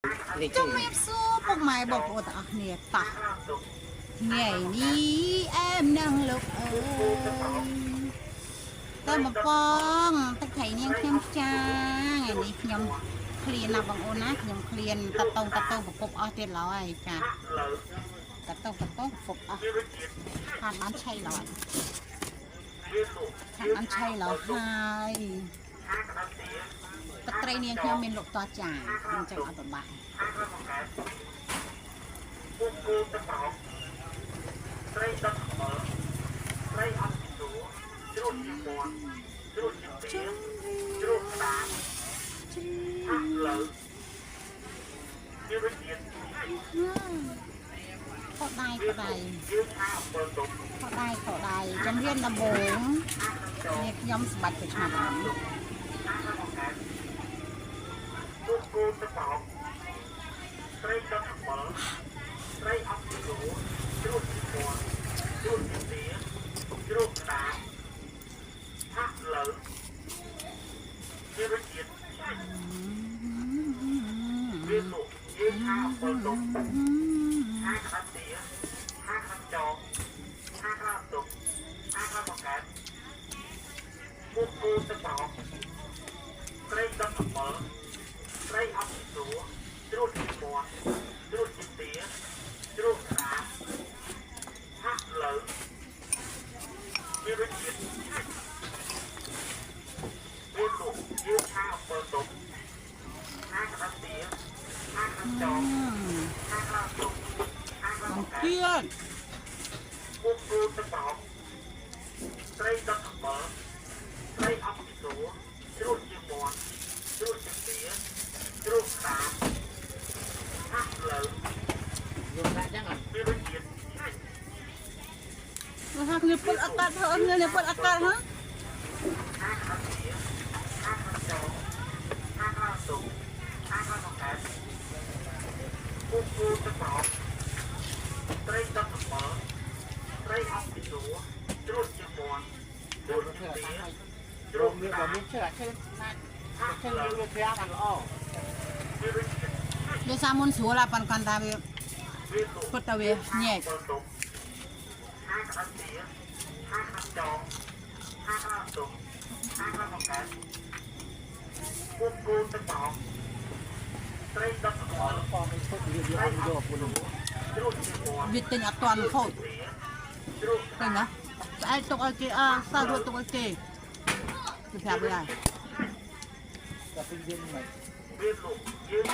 ជំរាបសួរពុកម៉ែបងប្អូនទាំងអស់គ្នាតោះថ្ងៃនេះអែមនឹងលោកអើយតើមកបងទឹកថៃនាងខ្ញុំចាថ្ងៃនេះខ្ញុំឃ្លានណាស់បងអូនណាខ្ញុំឃ្លានតតងតតងប្រពប់អស់ទៀតឡើយចាតតងតតងប្រពប់អស់ខានបានឆៃឡើយខានបានឆៃឡើយហើយទឹកត្រីនាងខ្ញុំមានលោកតចាអញ្ចឹងអត់ប្របាក់ ពួកគោទឹកប្រហុកត្រីទឹកអំបិលត្រីអត់ពីសួរជ្រោះជាមាន់ជ្រោះជាពៀជ្រោះក្តារហាក់លើជាវិទ្យា ខដៃខដៃ យើងថាអំបិលទុំ ខដៃខដៃជំរាបដំបងនេះខ្ញុំស្បាច់ទៅឆ្នាំហ្នឹង ពួកគោទឹកប្រហុកត្រីទឹកអំបិលត្រីអត់ពីសួរជ្រោះជាមាន់ជ្រោះជាពៀជ្រោះក្តារហាក់លើជាវិទ្យាវាលក់យើងថាអំបិលទុំ ហាក្បាច់ទាហាក្បាច់ចងហាក្បាច់ទុកហាក្បាច់បង្កើតពួកគោទឹកប្រហុកត្រីទឹកអំបិលត្រីអត់ពីសួរជ្រូកជាមាន់ជ្រូកជាទាជ្រូកក្តារហាក់លើជារសជាតិវាលក់យើងឆាអំបិលទុំហាក្បាច់ទាហាក្បាច់ចងហាក្បាច់ទុកហាក្បាច់ បង បង្កើត ទៀត ពួកគោទឹកប្រហុកត្រីទឹកអំបិលត្រីអត់ពីសួរជ្រូកជាមាន់ជ្រូកជាទាជ្រូកក្តារហាក់លើ យកដាក់ចឹងអត់ មានរសជាតិឆ្ងាញ់ ហាក់នេះពុតអត់កាត់ធ្វើអត់នេះពុតអត់កាត់ហ៎ ហាក់ខាត់ទាហាក់ខាត់ចោហាក់ខាត់ទុំហាក់ខាត់បង្កើតពួកគោទឹកប្រហុកត្រីទឹកអំបិលត្រីអត់ពីសួរជ្រូកជាមាន់ជ្រូកជាទាជ្រូ រោមាន កក្តារ បើមានឈើអាឈើណាច់ ហាក់ ឈើ លើ វាក្រាបអានល្អ មានរសជាតិ ដោយសារមុនស្រួលឡាប៉ាន់គាត់ថាវា វាលក់ ពុតតែវាញែក បើទុំហាក្បាច់ទាហាក្បាច់ចងហាក្បាច់ទុំហាក្បាច់បង្កើតពួកគោទឹកប្រហុកត្រីទឹកអំបិល បងឯងពុតវាវាអត់យកពុន ជ្រូកជាមាន់ វាទិញអត់តាន់ខូច ទាជ្រូក ទិញណាស្អែកទុកឲ្យគេអើសើរួចទុកឲ្យគេគេប្រាប់វា តែពីយើងមិន វាលក់យើង